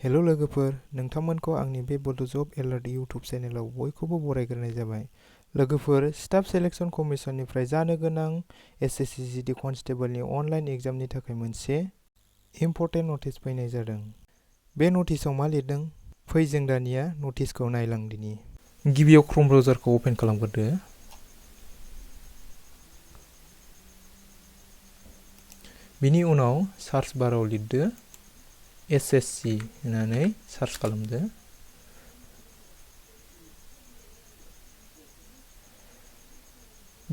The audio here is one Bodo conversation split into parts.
हेलो लोगोफोर, नोंथांमोनखौ आंनि बे बड' जब एलार्ट इउटुब चेनेलाव बयखौबो बरायग्रोनाय जाबाय। लोगोफोर, स्टाफ सेलेक्शन कमिशननिफ्राय जानो गोनां SSC GD कनस्टेबलनि अनलाइन एग्जामनि थाखाय मोनसे इम्पर्टेन्ट नटिस फैनाय जादों। बे नटिसआव मा लिरदों? फै जों दानिया नटिसखौ नायलांदिनि। गिबियाव क्रोम ब्राउजारखौ अपेन खालामग्रोदो। बिनि उनाव सार्च बाराव लिरदो SSC होननानै सार्च खालामदो।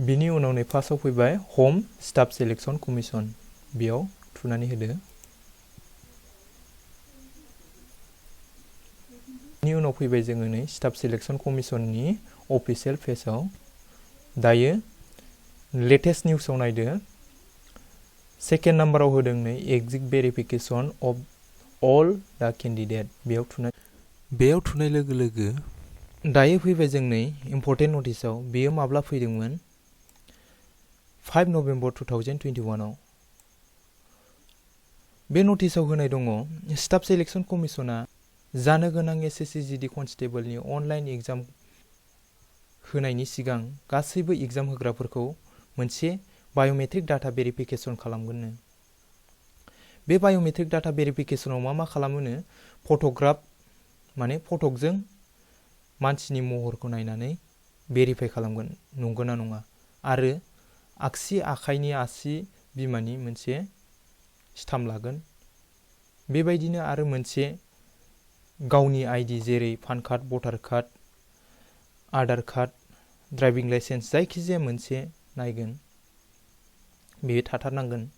बिनि उनाव नै फार्स्टआव फैबाय हम स्टाफ सेलेक्शन कमिशन, बेयाव थुनानै होदो। बिनि उनाव फैबाय जोङो नै स्टाफ सेलेक्शन कमिशननि अफिसियेल पेजआव। दायो लेटेस्ट निउसाव नायदो। सेकेन्ड नाम्बाराव होदों नै एग्जिट भेरिफिकेशन अफ अल दा केन्डिडेट, बेयाव थुनाय लोगो लोगो दायो फैबाय जों नै इम्पर्टेन्ट नटिसआव। बेयो माब्ला फैदोंमोन? 5 नभेम्बर 2021आव। बे नटिसआव होनाय दङ स्टाफ सेलेक्शन कमिशना जानो गोनां SSC GD कनस्टेबलनि अनलाइन एग्जाम होनायनि सिगां गासैबो एग्जाम होग्राफोरखौ मोनसे बाय'मेट्रिक डाटा भेरिफिकेशन खालामगोननो। बे बाय'मेट्रिक डाटा भेरिफिकेशनाव मा खालामोनो? फट'ग्राफ माने फटकजों मानसिनि महरखौ नायनानै भेरिफाइ खालामगोन नंगौना नङा, आरो आगसि आखाइनि आसि बिमानि मोनसे स्टाम्प लागोन। बेबायदिनो आरो मोनसे गावनि आइडि जेरै पान कार्ड, भटार card, Aadhaar card, driving licence जायखिजाया मोनसे नायगोन। बेयो थाथारनांगोन।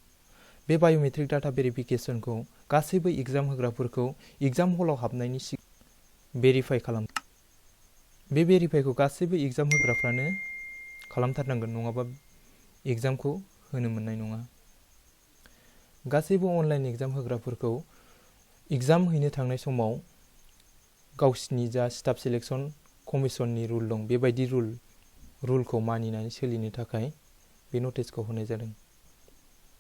बे बाय'मेट्रिक डाटा भेरिफिकेशनखौ गासैबो एग्जाम होग्राफोरखौ एग्जाम हलाव हाबनायनि सिगां भेरिफाइ खालाम। बे भेरिफाइखौ गासैबो एग्जाम होग्राफ्रानो खालामथारनांगोन, नङाबा एग्जामखौ होनो मोननाय नङा। गासैबो अनलाइन एग्जाम होग्राफोरखौ एग्जाम हैनो थांनाय समाव गावसिनि जा स्टाफ सेलेक्शन कमिशननि रुल दं, बेबायदि रुलखौ मानिनानै सोलिनो थाखाय बे नटिसखौ होनाय जादों।